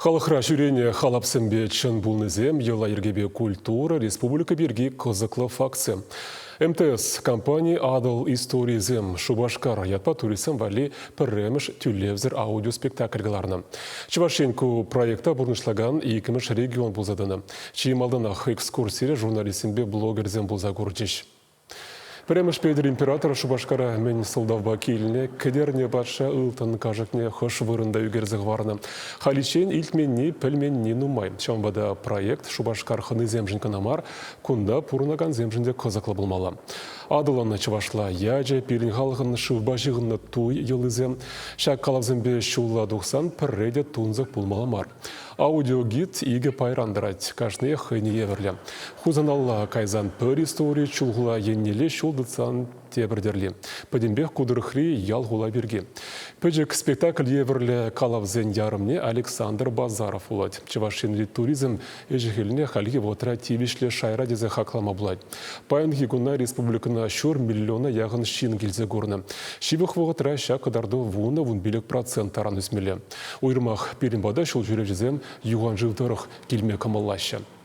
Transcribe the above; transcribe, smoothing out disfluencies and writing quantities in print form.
Халӑхра ҫӳренӗ халапсемпе чӑн пулнисем, йӑла-йӗркепе культура, республика пирки кӑсӑклӑ фактсем. МТС компани Атӑл историйӗсем Шупашкар ятпа туристсем валли пӗрремӗш тӳлевсӗр аудиоспектакль кӑларнӑ. Чӑваш Ен ку проекта пурнӑҫлакан иккӗмӗш регион пулса тӑнӑ. Чи малтанах экскурсире журналистсемпе блогерсем пулса курчӗҫ. Пӗрремӗш Петӗр император Шупашкара мӗн сӑлтавпа килнӗ, Кӗтерне патша ылтӑн кашӑкне хӑш вырӑнта ӳкерсе хӑварнӑ. Халиччен илтменни, пӗлменни нумай. Ҫавӑнпа та проект Шупашкар хӑнисемшӗн кӑна мар, кунта пурӑнакансемшӗн те кӑсӑклӑ пулмалла. Атӑлӑн чӑвашла ячӗ, пирӗн халӑхӑн шывпа ҫыхӑннӑ туй йӑлисем. Ҫак калавсемпе ҫулла тухсан пӗрре те тунсӑх пулмалла мар. Аудиогид икӗ пайран тӑрать, кашниех хӑйне евӗрлӗ. Хусаналла кайсан пӗр истори, Чулхула еннелле ҫул тытсан тепӗр тӗрли. Пӗтӗмпех ку тӑрӑхри ял-хула пирки. Пӗчӗк спектакль евӗрлӗ калавсен ярӑмне Александр Базаров вулать. Чӑваш Енри туризм ӗҫӗ-хӗлне хальхи вӑхӑтра тивӗҫлӗ шайра тесе хаклама пулать. Паянхи куна республикӑна ҫур миллиона яхӑн ҫын килсе курнӑ. Ҫывӑх вӑхӑтра ҫак кӑтарту 10-15 процент таран ӳсмелле. Уйрӑмах пирӗн пата ҫул ҫӳревҫӗсем юхан шыв тӑрӑх килме кӑмӑллаҫҫӗ.